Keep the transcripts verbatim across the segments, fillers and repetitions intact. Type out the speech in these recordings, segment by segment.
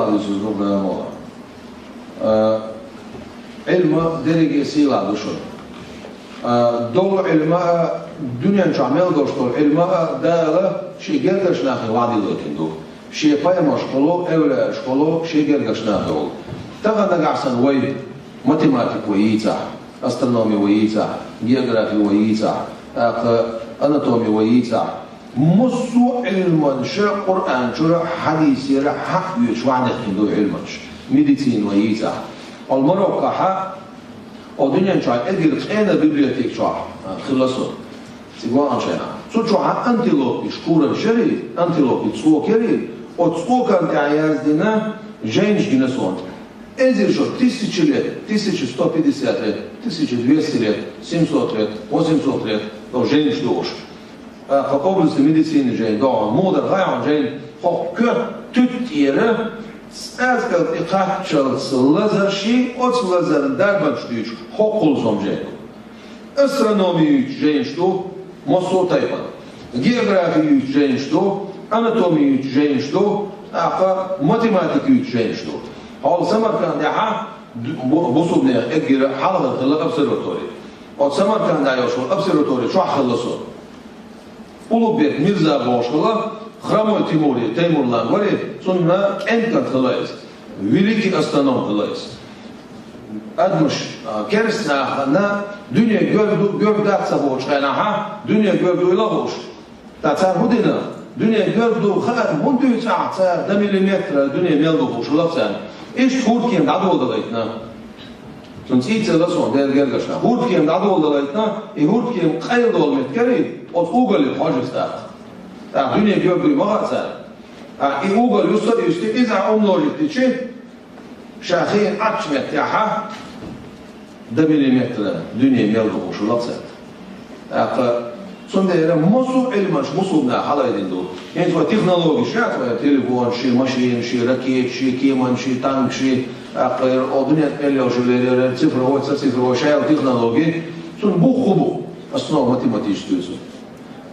Аллах, Исус, Раббана Мола. Э, Ӏилма дерриге сийлахь ду шуна. Э, долу Ӏилма а, дуьнен чохь мел долуш долу Ӏилма а Дала шен гергарчу нахе ваӀда дойтина ду. Шен пайхамаршкахула, эвлаяашкахула, шен гергарчу нахехула. Тахана нагахь санна вай математика вай йийцахь, астрономия вай йийцахь, география вай йийцахь, тӀаккха анатомия вай йийцахь, массо а Ӏилманаш Къуръан чуьра, хьадисера хьаоьцуш ваьхьа дехкина ду Ӏилманаш. Медицина вай йийцахь. Ол Мароккохь, о дуьнен чохь эггара къена библиотека чохь, а, хилла со. Цига вахана шайна. Цу чохь антилопиш куран шери, антилопи цӀока яри, оцу цӀокан тӀехь яздина жайнаш гина суна. Эзар шо, тысячи лет, тысяча сто пятьдесят лет, тысяча двести лет, семьсот лет, восемьсот лет, то жайнаш ду уьш. А, по области медицины жайна догӀу, муха дара хьайна жайна, хӀокху коьрта туьттӀера цӀазкал тӀе кхаччалц лазарший, оцу лазарна дарбанаш дуьйцуш, хӀокхул сом жайна ду. Астрономи юьйцу жайнаш ду, массо а тайпана. Географи юьйцу жайнаш ду, анатоми юьйцу жайнаш ду, тӀаккха математика юьйцу жайнаш ду. Хьол Самаркандехь ду-, бу-, бусурнех эггара хьалха хилла обсерватори. Оцу Самарканда йолуш волу обсерватори чохь хилла со. Улугбек Мирза бохуш хилла, Хромой Тимури, Таймурлан вари, цунна кӀентан хилла иза. Великий астроном хилла иза. Адамаш, а, керстанахана дуьне гуьрду, гуьрду дац ца бохучу хенахь, дуьне гуьрдуйла а хууш. Ткъа цара хӀун дина? Дуьне гуьрду хаар, хӀун дуьйцу ахь цара, до миллиметра дуьне мел ду хууш хилла царна. Иштта хӀурдкема дӀадоладалийтина. Цунна цӀий ца ло суна, Делан гергашна. ХӀурдкема дӀадоладалийтина, и хӀурдкема къайла долу меттиг яри, оцу угольга хьожуш тӀаккха. ТӀаккха дуьне гуьрдуй ма хаьа цара. А, и уголь юьсту а юьсту, иза а умножить дичи, ша хиъна Ӏаччу меттехь, до миллиметра дуьне мел ду хууш хилла цара. ТӀаккха цундела массо а Ӏилманаш бусулба наха хьалайдина ду. ХӀинца вай технологиш яц вай, телефонаш, машинаш, ракеташ, кеманаш, танкаш, тӀаккха о дуьнен тӀе мел йолуш лерера цифровой, ца цифровой, шайла технологи. Цунна бух хӀун бу? Основа математическая цунна.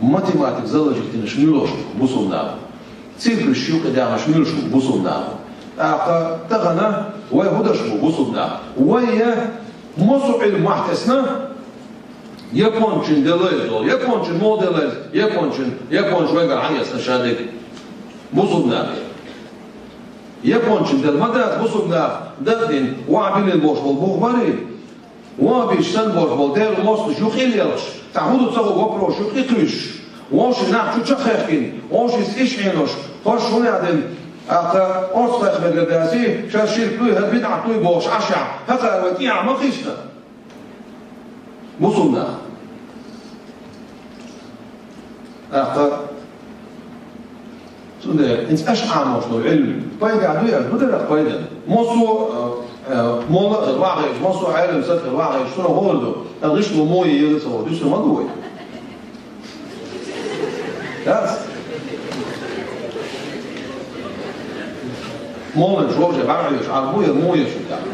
Математика заложить динарш муьлш бу бусулба наха? Цифраш юкъа даьхнарш муьлш бу бусулба наха? ТӀаккха тахана вай хӀун деш бу бусулба наха? Вай я массо а Ӏилма махь тесна, япончин делла иза олу. Япончин муха делла иза? Япончин, япончин вайгара хьан эцна ша дерг? Бусулба наха. Япончин делла ма дац бусулба наха, дагадин, вахьабилин бохуш болу бух барий? Вон бийш санна болуш болу Делан мостагӀаш юкъа лелхаш, цхьа хӀун ду ца хуьлу вопрос юкъа кхуьйсуш, вовшийн нах чу чекхъяхкина, вовшийн цӀиш Ӏенош, хӀорш хӀун яздина, тӀаккха орцах мегар даси, шар ширк дуй, хӀара бидӀат дуй бохуш Ӏаш яхь, хӀокхара вай тӀехьа ма кхийсина. Бусулба нах. ТӀаккха цундела хӀинца аша Ӏамош долу Ӏилма пайда ду яра, ду дара пайда. Массо а, э, э, молла а хир вахийча, массо а Ӏелам саг хир вахийча, шуна хӀора ду, ткъа гӀишло мо е еза ца ваху, дуьсур ма ду вай. Яц? Молланаш вовше бӀарахьоьжуш, Ӏарбу я, мо я шу тӀехь.